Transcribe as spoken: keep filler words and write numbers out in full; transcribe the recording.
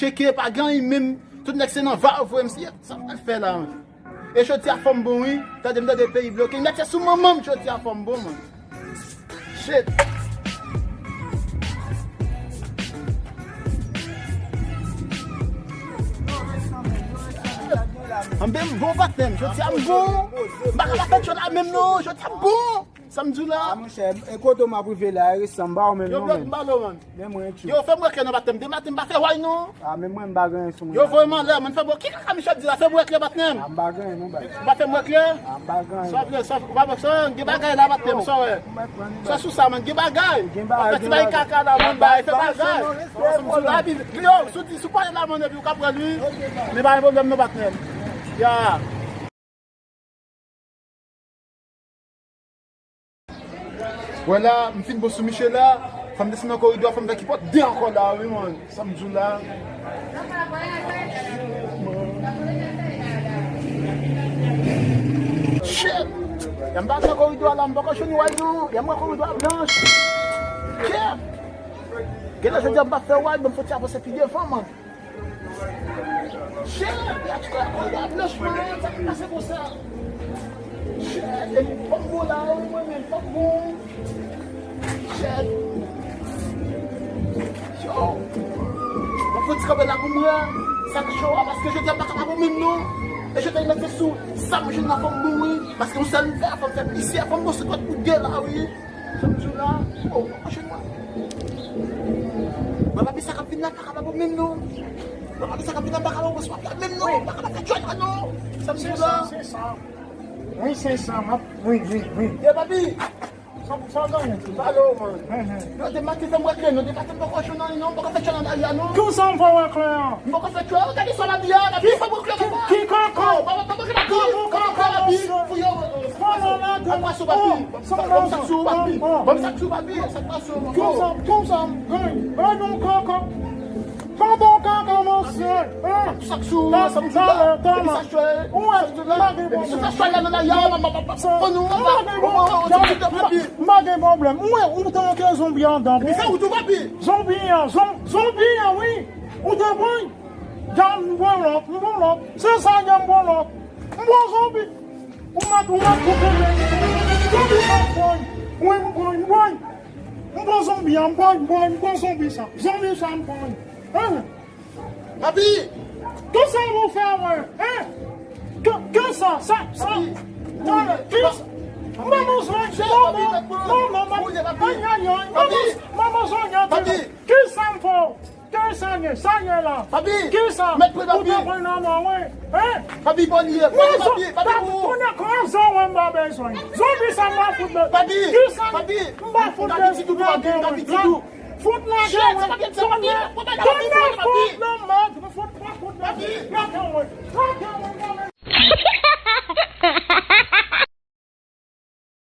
Tcheke, pa gen anyen menm. Tout nèg se nan va yo voye m si. Sa m pral fè la menm? E jodi a fò m bon wi. Tande m tande peyi bloke. Nèg se sou manman m jodi a fò m bon, man. Shit. Anben m bon patnè m. Jodi a m bon. M pa ka pa fè tchò la menm non. Jodi a m bon. Sa m di w la? A monchè, e kote w m ap rive la, e resan m ba w menm non, menm. Yo, m ba l, man. Men mwen tchou. Yo, fè m wè klè non patnè m. Dematen m pa fè why non. A, men mwen m pa gen anyen sou mwen. Yo, voye m anlè, man, fè m wè. Ki kaka Michel di la? Fè m wè klè patnè m. A, m pa gen anyen non, bay. Ou pa fè m wè klè? A, m pa gen anyen. Sa w vle, sa w, ou pa fè sa, gen bagay la patnè m, sa w wè. Sa sou sa, man, gen bagay. Gen bagay, gen bagay. Fè ti bagay kaka la, man, bay, fè bagay. Yo, si w di, si w pale la, man, epi ou ka pran li. Men pa gen pwoblèm non, patnè m. Ya. Wè la, m fin bon sou Michel la, fò m desann nan koridò, fò m fè ki pòt de ankò la, wi, man. Sa m di w la. Shit! Ya m pa nan koridò la, m poko jwenn why non. Ya m wè koridò a blanch. Kè! Genlè jodi a m pa fè why, ban m fè ti avanse pi devan, man. Shit, ya ti kote kote a blanch, man, sa ki pase konsa? Shit, e m fò m bon la, wi, mwen menm, fò m bon. Shit. Yo. Mwen fò ti kanpe la pou mwen, sa k cho a, paske jodi a m pa kapab menm non. E jodi a m mete sou, sa m jwenn nan fò m bon, wi. Paske yon sèl m fè, fò m fè plisye, fò m bon sou kòt pou de la, wi. Sa m di w la? Oh, mwen pa jwenn mwen. Mwen pa pi sa k ap vin la, pa kapab menm non. Mwen pa pi sa k ap vin la, pa kapab, mwen pa menm non. Pa kapab fè tchòy la non. Sa m di w la? Se sa. Wi, se sa, m ap, wi, wi, wi. Ye, papi. Sa, sa w genyen tou? Alo, man. Hen, hen. Non, te maten fè m wè klè, non, te maten m poko jwenn anyen non, m poko fè tchòy nan lari a non. Kisa m fè w wè klè a? M poko fè tchòy, gade sa w ap di a, papi, fè m wè klè papa. Ki kaka? Oh, papa, papa, gade, papa, gade, papi, pou yo, papa, papa, papi. Sa m sa sou, papi. Ban m sa sou, papi. Sa k pase, mama? Konsa, konsa, gany. Bay non kaka. Papa w kaka, mesye. Hein? Sa k sou, sa m di la. Talè, talè. Epi sa chwe. Ou wè, m pa gen pwoblèm. Epi sa chwe la nan la, ya, mama, papa. Sa, oh non, m pa gen pwoblèm. M pa gen pwoblèm. Ou wè, ou te antre zonbi anndan. Epi sa ou tou, papi. Zonbi an, zon-, zonbi an, wi. Ou te pran. Ya, m pran lòt, m pran lòt. Se sa, ya, m pran lòt. M pran zonbi. Ou mèt, ou mèt koupe men. Zonbi sa m pran. Wi, m pran, m pran. M pran zonbi a, m pran, m pran, m pran zonbi sa. Zonbi sa m pran. Hein? Papi! Kisa w fè mwen? Hein? Ke, ke sa? Sa, sa. Papi! Talè, ki sa? Manman zonbi, manman, manman, manman, ay, ay, ay, manman, manman zonbi, papi! Kisa m fè w? Kisa ye? Sa ye la? Papi! Kisa? Mèt pran papi! Ou te pran nan mwen, wi. Hein? Papi, bon ye. Mwen, papi, papi, papi, pou ou. Kounye a, kòman zon mwen m pa bezwen? Zonbi sa m pa fout bezwen. Papi! Kisa? Papi! M pa fout bezwen. Papi, ti tou, papi, papi, ti tou. Fout lage mwen. Shit, sa papi, sa papi, papi, papi, papi. Fout nan mèd, fout, fout, fout, papi. Lage mwen. Lage mwen, lage mwen.